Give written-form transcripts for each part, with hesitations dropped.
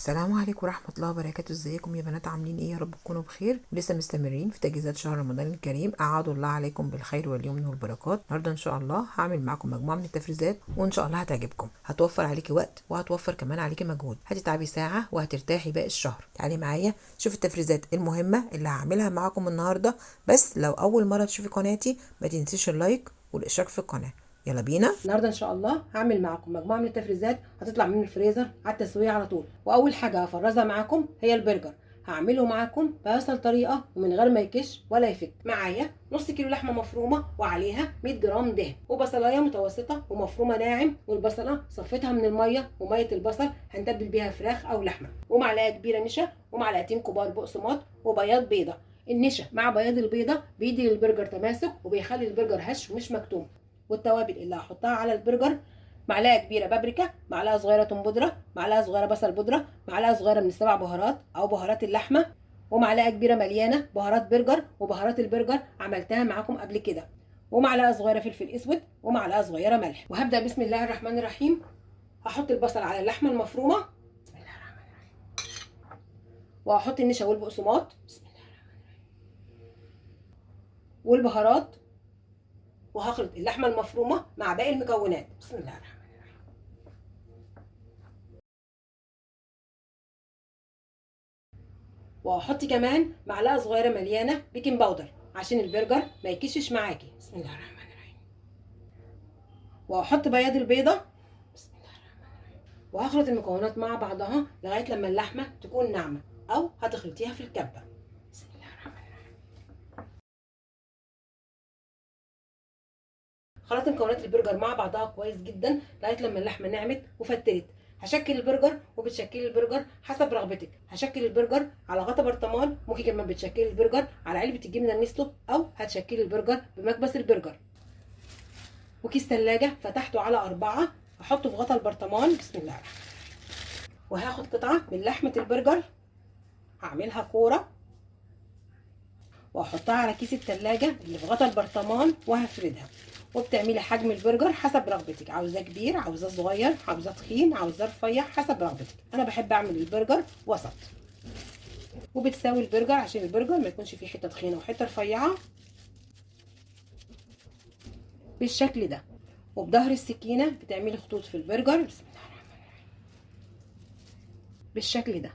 السلام عليكم ورحمة الله وبركاته. ازيكم يا بنات، عاملين ايه؟ يا رب تكونوا بخير. ولسه مستمرين في تجهيزات شهر رمضان الكريم، اعاد الله عليكم بالخير واليمن والبركات. النهارده ان شاء الله هعمل معاكم مجموعة من التفريزات وان شاء الله هتعجبكم، هتوفر عليكي وقت وهتوفر كمان عليكي مجهود، هتتعبي ساعة وهترتاحي باقي الشهر. تعالي معايا شوفي التفريزات المهمة اللي هعملها معاكم النهارده. بس لو اول مرة تشوفي قناتي ما تنسيش ال like والاشتراك في القناة. يلا بينا. النهارده ان شاء الله هعمل معاكم مجموعة من التفريزات هتطلع من الفريزر على التسوية على طول. واول حاجة هفرزها معاكم هي البرجر، هعمله معاكم باسهل طريقه ومن غير ما يكش ولا يفك. معايا نص كيلو لحمه مفرومه وعليها 100 جرام دهن وبصلايه متوسطه ومفرومه ناعم، والبصله صفيتها من المية ومية البصل هنتبل بيها فراخ او لحمه، ومعلقة كبيرة نشا ومعلقتين كبار بقسماط وبياض بيضة. النشا مع بياض البيضة بيدي للبرجر تماسك وبيخلي البرجر هش ومش مكتوم. والتوابل اللي هحطها على البرجر معلقه كبيرة بابريكا، معلقه صغيرة توم بودره، معلقه صغيرة بصل بودره، معلقه صغيرة من السبع بهارات او بهارات اللحمة، ومعلقة كبيرة مليانة بهارات برجر، وبهارات البرجر عملتها معاكم قبل كده، ومعلقة صغيرة فلفل اسود، ومعلقة صغيرة ملح. وهبدا بسم الله الرحمن الرحيم. هحط البصل على اللحمة المفرومه، بسم الله الرحمن الرحيم، وهحط النشا والبقسماط، بسم الله الرحمن الرحيم، والبهارات، وهخلط اللحمة المفرومه مع باقي المكونات، بسم الله الرحمن الرحيم. وهحط كمان معلقه صغيرة مليانة baking powder عشان البرجر ما يكشش معاكي، بسم الله الرحمن الرحيم. وهحط بياض البيضة، بسم الله الرحمن الرحيم، وهخلط المكونات مع بعضها لغاية لما اللحمة تكون ناعمة او هتخلطيها في الكبه، بسم الله الرحمن الرحيم. خلطت مكونات البرجر مع بعضها كويس جدا لغاية لما اللحمة نعمت وفتلت. هشكل البرجر، وبتشكلي البرجر حسب رغبتك. هشكل البرجر على غطا برطمان، ممكن كمان بتشكلي البرجر على علبة الجبنة النستو، او هتشكلي البرجر بمكبس البرجر. وكيس ثلاجه فتحته على 4 هحطه في غطا البرطمان، بسم الله الرحمن الرحيم. وهاخد قطعه من لحمه البرجر هعملها كورة واحطها على كيس الثلاجة اللي في غطا البرطمان وهفردها. وبتعملي حجم البرجر حسب رغبتك، عاوزاه كبير، عاوزاه صغير، عاوزاه تخين، عاوزاه رفيع، حسب رغبتك. انا بحب اعمل البرجر وسط. وبتساوي البرجر عشان البرجر ما يكونش فيه حتة تخينة وحتة رفيعة بالشكل ده. وبظهر السكينة بتعملي خطوط في البرجر، بسم الله الرحمن الرحيم، بالشكل ده.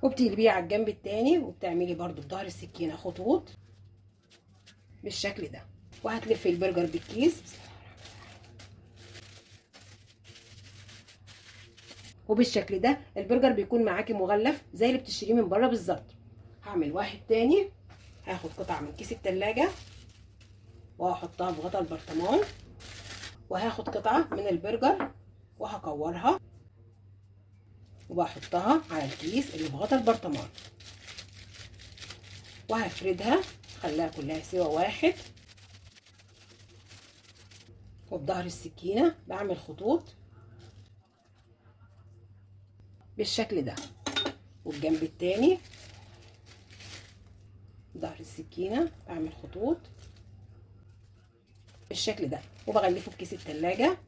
وبتقلبيه على الجنب التاني وبتعملي برده بظهر السكينة خطوط بالشكل ده. وهتلفي البرجر بالكيس، بسم الله الرحمن الرحيم. وبالشكل ده البرجر بيكون معاكي مغلف زي اللي بتشتريه من بره بالظبط. هعمل واحد تاني، هاخد قطعه من كيس التلاجة وهحطها في غطا البرطمان، وهاخد قطعه من البرجر وهكورها وبحطها على الكيس اللي في غطا البرطمان، وهفردها خليها كلها سوا واحد. وبظهر السكينة بعمل خطوط بالشكل ده. والجنب التاني بظهر السكينة بعمل خطوط بالشكل ده، وبغلفه بكيس التلاجة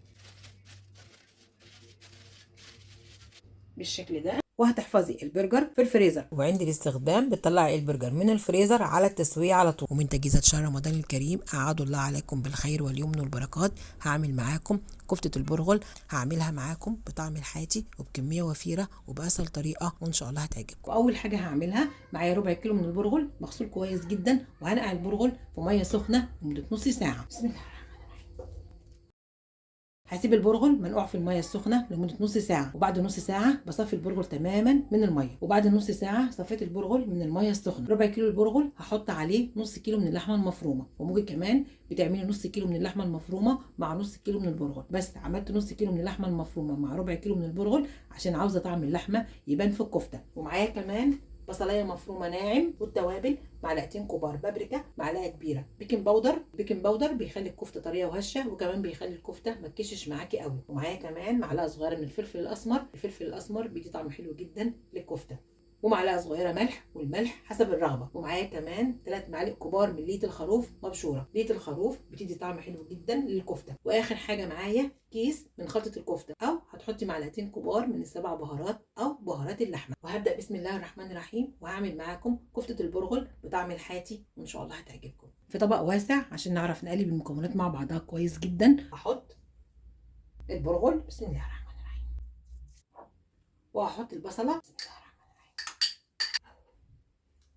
بالشكل ده. وهتحفظي البرجر في الفريزر، وعند الاستخدام بتطلعي البرجر من الفريزر على التسوية على طول. ومن تجهيزات شهر رمضان الكريم، اعاد الله عليكم بالخير واليمن والبركات، هعمل معاكم كفتة البرغل، هعملها معاكم بطعم الحاتي وبكمية وفيرة وبأسهل طريقة، وإن شاء الله هتعجبكم. وأول حاجة هعملها معايا ربع كيلو من البرغل مغسول كويس جدا، وهنقع البرغل في مية سخنة لمدة نص ساعة، بسم الله الرحمن الرحيم. هسيب البرغل منقوع في المية السخنة لمدة نص ساعة، وبعد نص ساعة بصفي البرغل تماما من المية. وبعد نص ساعة صفيت البرغل من المية السخنة. ربع كيلو البرغل هحط عليه نص كيلو من اللحمة المفرومه، وممكن كمان بتعملي نص كيلو من اللحمة المفرومه مع نص كيلو من البرغل. بس عملت نص كيلو من اللحمة المفرومه مع ربع كيلو من البرغل عشان عاوزه طعم اللحمة يبان في الكفتة. ومعايا كمان بصلايه مفرومه ناعم، والتوابل معلقتين كبار بابريكا، معلقه كبيرة baking powder. baking powder بيخلي الكفتة طرية وهشه، وكمان بيخلي الكفتة ما تكشش معاكي قوي. ومعايا كمان معلقه صغيرة من الفلفل الاسمر، الفلفل الاسمر بيدي طعم حلو جدا للكفته. ومعلقة صغيرة ملح، والملح حسب الرغبة. ومعايا كمان 3 معالق كبار من ليه الخروف مبشوره. ليه الخروف بتدي طعم حلو جدا للكفته. واخر حاجة معايا كيس من خلطه الكفتة، او هتحطي معلقتين كبار من ال7 بهارات او بهارات اللحمة. وهبدا بسم الله الرحمن الرحيم، وهعمل معاكم كفته البرغل بطعم الحاتي، وان شاء الله هتعجبكم. في طبق واسع عشان نعرف نقلب المكونات مع بعضها كويس جدا. هحط البرغل بسم الله الرحمن الرحيم، وهحط البصله بسم الله الرحمن الرحيم،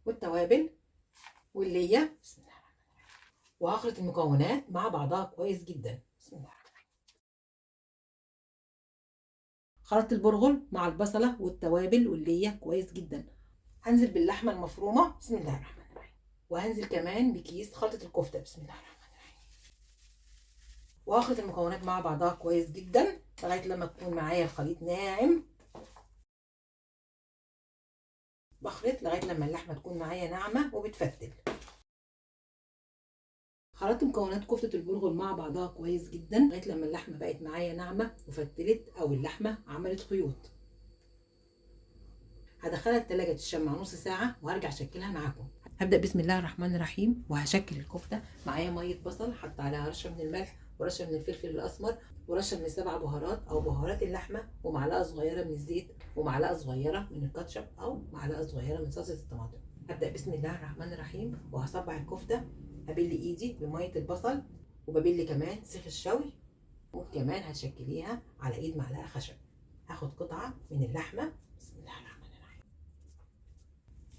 والتوابل والليه بسم الله الرحمن الرحيم، وهخلط المكونات مع بعضها كويس جدا بسم الله الرحمن الرحيم. خلطت البرغل مع البصله والتوابل والليه كويس جدا. هنزل باللحمه المفرومه بسم الله الرحمن الرحيم، وهنزل كمان بكيس خلطه الكفتة بسم الله الرحمن الرحيم، وهخلط المكونات مع بعضها كويس جدا لغاية لما تكون معايا الخليط ناعم. بخلط لغاية لما اللحمة تكون معايا ناعمة وبتفتل. خلطت مكونات كفته البرغل مع بعضها كويس جدا لغاية لما اللحمة بقت معايا ناعمة وفتلت، او اللحمة عملت خيوط. هدخلها التلاجة تتشمع نص ساعة وهرجع اشكلها معاكم. هبدا بسم الله الرحمن الرحيم وهشكل الكفتة. معايا مية بصل، حط عليها رشه من الملح ورشه من الفلفل الاسمر ورشه من 7 بهارات او بهارات اللحمة، ومعلقة صغيرة من الزيت، ومعلقة صغيرة من الكاتشب او معلقه صغيرة من صلصه الطماطم. هبدا بسم الله الرحمن الرحيم وهصبع الكفتة. هبل ايدي بميه البصل، وببل كمان سيخ الشوي، وكمان هتشكليها على ايد معلقه خشب. هاخد قطعه من اللحمة بسم الله الرحمن الرحيم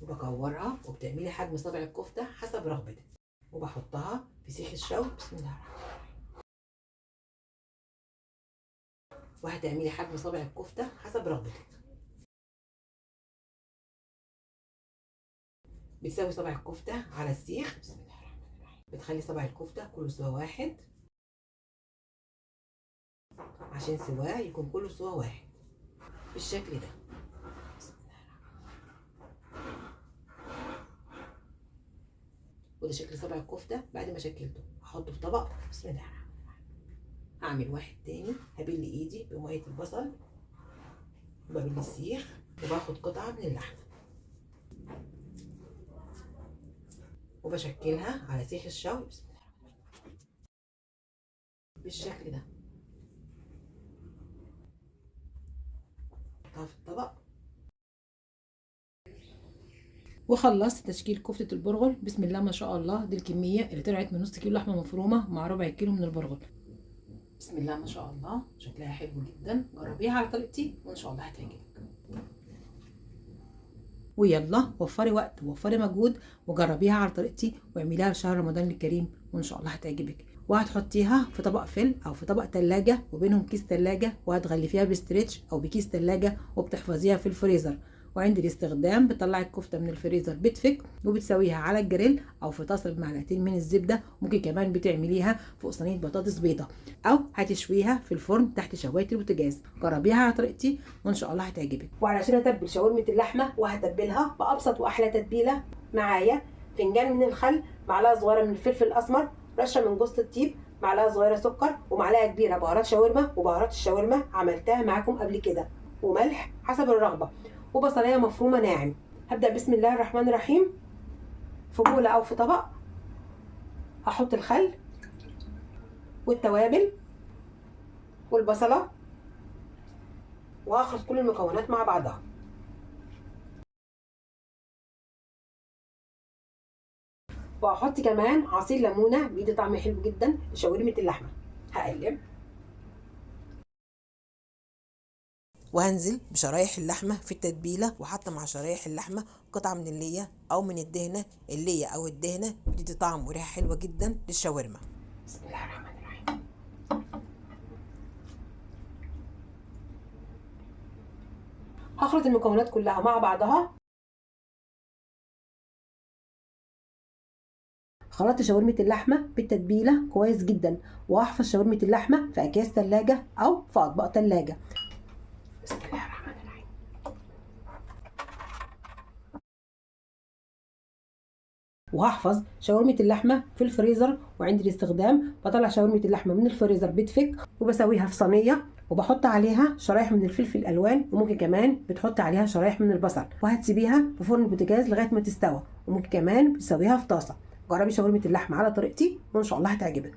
وبكورها، وبتعملي حجم صابع الكفتة حسب رغبتك، وبحطها في سيخ الشوي بسم الله الرحمن الرحيم، وهتعملي حجم صابع الكفتة حسب رغبتك. بتساوي صابع الكفتة على السيخ بسم الله الرحمن الرحيم، بتخلي صابع الكفتة كله سوا واحد عشان سواه يكون كله سوا واحد بالشكل ده بسم الله الرحمن الرحيم. وده شكل صابع الكفتة بعد ما شكلته. هحطه في طبق بسم الله الرحمن الرحيم. هعمل واحد تاني. هبل ايدي بميه البصل وببل السيخ، وباخد قطعه من اللحمة وبشكلها على سيخ الشوي بسم الله الرحمن الرحيم بالشكل ده. احطها في الطبق. وخلصت تشكيل كفتة البرغل بسم الله ما شاء الله. دي الكمية اللي طلعت من نص كيلو لحمة مفرومة مع ربع كيلو من البرغل. بسم الله ما شاء الله شكلها حلو جدا. جربيها على طريقتي وان شاء الله هتعجبك. ويلا وفري وقت ووفري مجهود وجربيها على طريقتي واعمليها لشهر رمضان الكريم وان شاء الله هتعجبك. وهتحطيها في طبق فل او في طبق تلاجة وبينهم كيس تلاجة، وهتغلفيها ب stretch او بكيس تلاجة وبتحفظيها في الفريزر. وعند الاستخدام بتطلعي الكفتة من الفريزر بتفك وبتسويها على الجريل او في طاسه بمعلقتين من الزبدة. ممكن كمان بتعمليها فوق صينية بطاطس بيضة، او هتشويها في الفرن تحت شوايه البوتاجاز. جربيها على طريقتي وان شاء الله هتعجبك. وعلشان اتبل شاورمه اللحمة وهتبلها بابسط واحلى تتبيله، معايا فنجان من الخل، معلقه صغيرة من الفلفل الاسمر، رشه من جوز الطيب، معلقه صغيرة سكر، ومعلقة كبيرة بهارات شاورما، وبهارات الشاورما عملتها معاكم قبل كده، وملح حسب الرغبة، وبصلايه مفرومه ناعم. هبدا بسم الله الرحمن الرحيم. في بوله او في طبق هحط الخل والتوابل والبصله، وهخلط كل المكونات مع بعضها. وهحط كمان عصير ليمونه بيدي طعم حلو جدا لشاورمه اللحمة. هقلب وهنزل بشرايح اللحمة في التتبيلة، وحاطة مع شرايح اللحمة قطعة من اللية أو من الدهنة. اللية أو الدهنة بتدي طعم وريحة حلوة جدا للشاورما. بسم الله الرحمن الرحيم. هخلط المكونات كلها مع بعضها. خلطت شاورمة اللحمة بالتتبيلة كويس جدا، وهحفظ شاورمة اللحمة في أكياس تلاجة أو في أطباق تلاجة. بسم الله الرحمن الرحيم. وهحفظ شاورمة اللحمة في الفريزر، وعند الاستخدام بطلع شاورمة اللحمة من الفريزر بتفك وبسويها في صينية، وبحط عليها شرايح من الفلفل الالوان، وممكن كمان بتحط عليها شرايح من البصل، وهتسيبيها في فرن البوتاجاز لغاية ما تستوى، وممكن كمان بتسويها في طاسه. جربي شاورما اللحمة على طريقتي وان شاء الله هتعجبك.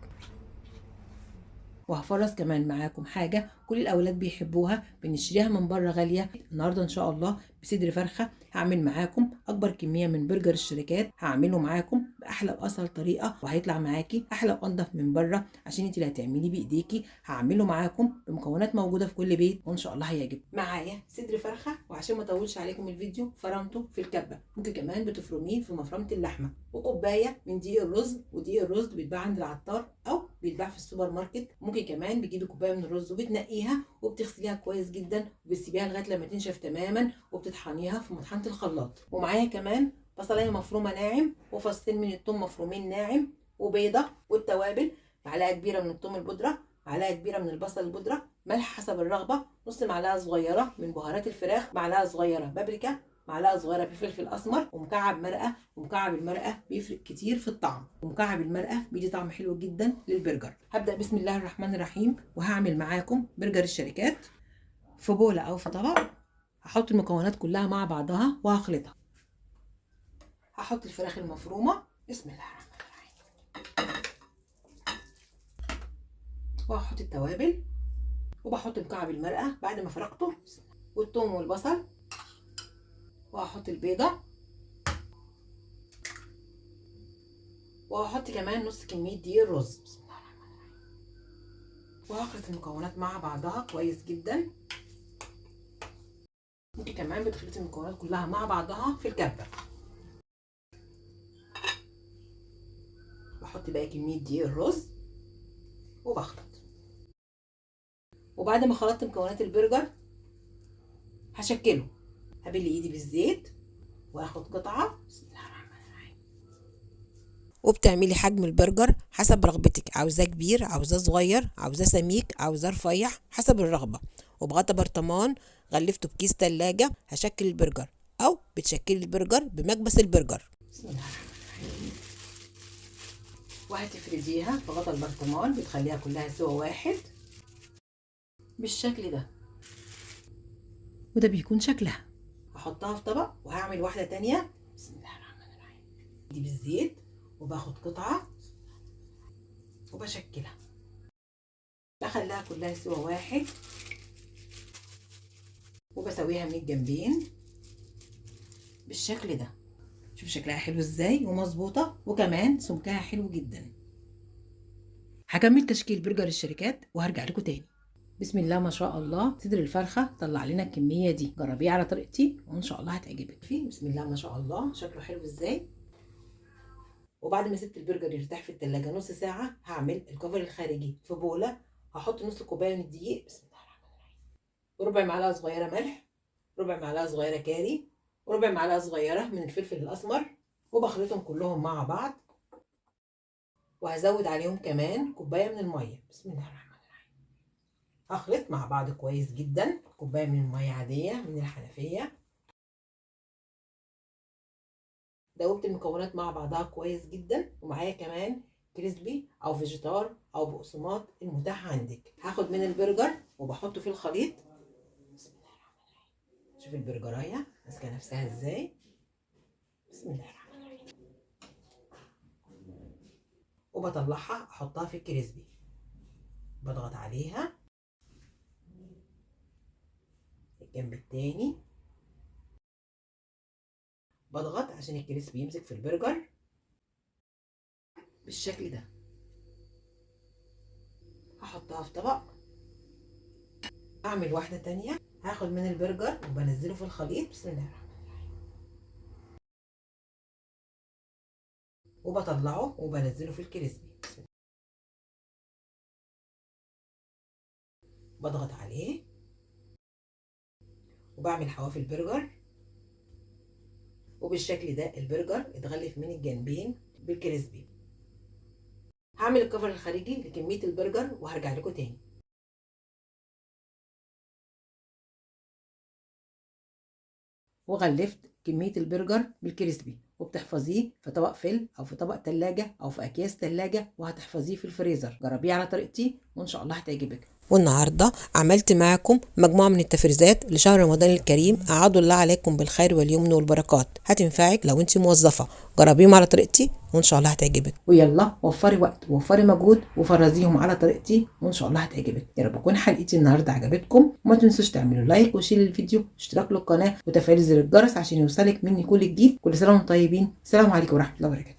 وهفرز كمان معاكم حاجة كل الاولاد بيحبوها، بنشتريها من بره غالية. النهارده ان شاء الله بصدر فرخة هعمل معاكم اكبر كمية من برجر الشركات، هعمله معاكم باحلى واسهل طريقه، وهيطلع معاكي احلى وانضف من بره عشان انت اللي هتعمليه بايديكي. هعمله معاكم بمكونات موجودة في كل بيت وان شاء الله هيعجبكم. معايا صدر فرخة، وعشان ما اطولش عليكم الفيديو فرمته في الكبه، ممكن كمان بتفرميه في مفرمه اللحمة، وكوبايه من دقيق الرز، ودقيق الرز بيتباع عند العطار او بيتباع في السوبر ماركت. ممكن كمان بتجيبي كوباية من الرز وبتنقيها وبتغسليها كويس جدا وبتسيبيها لغاية لما تنشف تماما، وبتطحنيها في مطحنه الخلاط. ومعايا كمان بصلايه مفرومه ناعم، وفصين من الثوم مفرومين ناعم، وبيضه، والتوابل معلقه كبيرة من الثوم البودره، معلقه كبيرة من البصل البودره، ملح حسب الرغبة، نص معلقه صغيرة من بهارات الفراخ، معلقه صغيرة بابريكا، معلقه صغيرة بفلفل اسمر، ومكعب مرقه. ومكعب المرقه بيفرق كتير في الطعم، ومكعب المرقه بيدي طعم حلو جدا للبرجر. هبدا بسم الله الرحمن الرحيم، وهعمل معاكم برجر الشركات في بوله او في طبق. هحط المكونات كلها مع بعضها وهخلطها. هحط الفراخ المفرومه، بسم الله الرحمن الرحيم، وهحط التوابل، وبحط مكعب المرقه بعد ما فرقته، والثوم والبصل، وهحط البيضة، وهحط كمان نص كمية دقيق الرز، بسم الله الرحمن الرحيم، وهخلط المكونات مع بعضها كويس جدا. ممكن كمان بتخلطي المكونات كلها مع بعضها في الكبه. بحط بقى كمية دقيق الرز وبخلط. وبعد ما خلطت مكونات البرجر هشكله. هبل ايدي بالزيت واخد قطعه، بسم الله الرحمن الرحيم. وبتعملي حجم البرجر حسب رغبتك، عاوزاه كبير، عاوزاه صغير، عاوزاه سميك، عاوزاه رفيع، حسب الرغبة. وبغطا برطمان غلفته بكيس تلاجة هشكل البرجر، او بتشكلي البرجر بمكبس البرجر، بسم الله الرحمن الرحيم. وهتفرديها في غطا البرطمان، بتخليها كلها سوا واحد بالشكل ده، وده بيكون شكلها. هحطها في طبق وهعمل واحدة تانية، بسم الله الرحمن الرحيم. دي بالزيت، وباخد قطعة وبشكلها، بخليها كلها سوا واحد، وبسويها من الجنبين بالشكل ده. شوف شكلها حلو ازاي ومظبوطة، وكمان سمكها حلو جدا. هكمل تشكيل برجر الشركات وهرجع لكم تاني. بسم الله ما شاء الله، صدر الفرخه طلع لنا الكمية دي، جربيه على طريقتي وان شاء الله هتعجبك. فيه بسم الله ما شاء الله شكله حلو ازاي. وبعد ما سبت البرجر يرتاح في التلاجة نص ساعة، هعمل ال cover الخارجي. في بوله هحط نص كوباية من الدقيق، بسم الله الرحمن الرحيم، وربع معلقه صغيرة ملح، ربع معلقه صغيرة كاري، وربع معلقه صغيرة من الفلفل الاسمر، وبخلطهم كلهم مع بعض. وهزود عليهم كمان كوباية من المية، بسم الله الرحمن الرحيم. هخلط مع بعض كويس جدا. كوباية من المية عادية من الحنفية. دوبت المكونات مع بعضها كويس جدا. ومعايا كمان crispy او فيجيتار او بقسماط المتاح عندك. هاخد من البرجر وبحطه في الخليط، بسم الله الرحمن الرحيم. شوف البرجرايه ماسكه نفسها ازاي، بسم الله الرحمن الرحيم. وبطلعها احطها في ال crispy، بضغط عليها الجنب التاني، بضغط عشان ال crispy يمسك في البرجر بالشكل ده. هحطها في طبق. اعمل واحدة تانية. هاخد من البرجر وبنزله في الخليط، بسم الله الرحمن الرحيم، وبطلعه وبنزله في ال crispy، بسم الله. بضغط عليه وبعمل حواف البرجر. وبالشكل ده البرجر اتغلف من الجنبين بال crispy. هعمل ال cover الخارجي لكمية البرجر وهرجع لكم تاني. وغلفت كمية البرجر بال crispy، وبتحفظيه في طبق فل او في طبق تلاجة او في اكياس تلاجة، وهتحفظيه في الفريزر. جربيه على طريقتي وان شاء الله هتعجبك. والنهارده عملت معاكم مجموعة من التفريزات لشهر رمضان الكريم، اعاد الله عليكم بالخير واليمن والبركات. هتنفعك لو انت موظفة، جربيهم على طريقتي وان شاء الله هتعجبك. ويلا وفري وقت ووفري مجهود وفرزيهم على طريقتي وان شاء الله هتعجبك. يا رب تكون حلقتي النهارده عجبتكم، وما تنسوش تعملوا like و share للفيديو، اشتراك للقناة وتفعيل زر الجرس عشان يوصلك مني كل جديد. كل سنة وانتم طيبين. السلام عليكم ورحمة الله وبركاته.